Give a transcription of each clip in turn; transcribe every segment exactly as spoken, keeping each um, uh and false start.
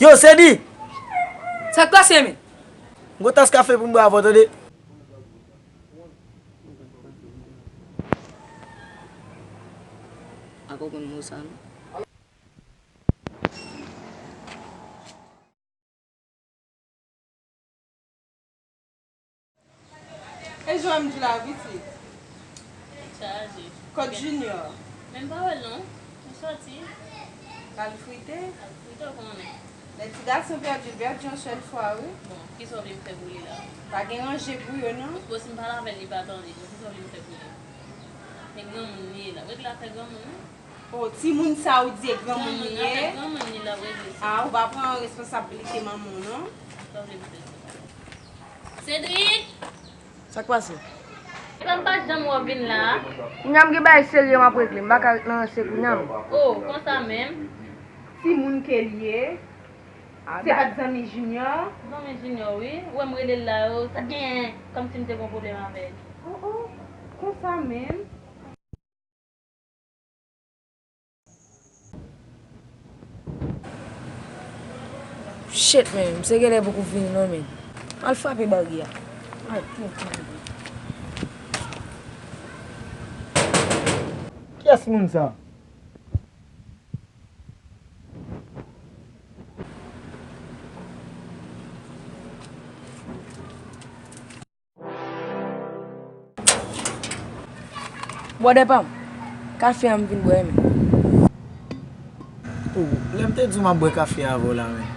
Yo, Sedi! Sa k pase, men? M gon tas kafe pou m bwè avè w, tande? Ak ou konn mo sa, non? E jan m di la, pitit. Tèt chaje. Kot Junior? Men m pa wè l non. Li sòti. L al frite? L al frite, w konnen. Lè ti gason pèdi, l pèdi yon sèl fwa, wi. Bon, kisa w vle m fè pou li la? Pa gen ranje pou yo, non. Bon, si m pale avè l, li pa tande. Bon, kisa w vle m fè pou li? Men granmoun li ye la. Regle afè granmoun, wi. O, timoun sa ou di e granmoun li ye? Afè granmoun li la, regle sa. A, ou pa pran responsablite manman w, non? Sa w vle m fè? Cédric! Sa k pase? Epa m pa janm wè w vin la a? Kounya m gen bagay serye m ap regle, m pa ka ret nan ranse kounya m. O, konsa menm? Timoun ke l ye? Se pa t zanmi Junior? Zanmi Junior, wi. Ou wè m rele l la yo, sa t genyen kòmsi m te gon pwoblèm avè l. O, o, konsa menm? Shit, man, misye genlè poko vini non, man. Al frape baryè a. Ay, tenten. Kiyès moun sa? Bwòdè pa m, kafe a m vin bwè, men. O, lè m te di w m ap bwè kafe a avè w la, men.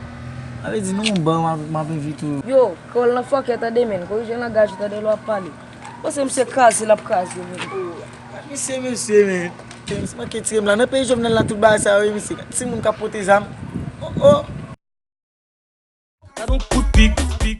Sa vle di non, ban m ap, m ap envite w. Yo, kòl nan fòkè tande, men. Korije langaj ou tande lè w ap pale. Panse misye kraze, l ap kraze, men. O, gad misye, mesye, men. Misye manke tire m la. Nan peyi Jovenel la, tout bagay sa yo, wi, mesye. Gad timoun k ap pote zam. O, o. Gad yon kout pik, pik.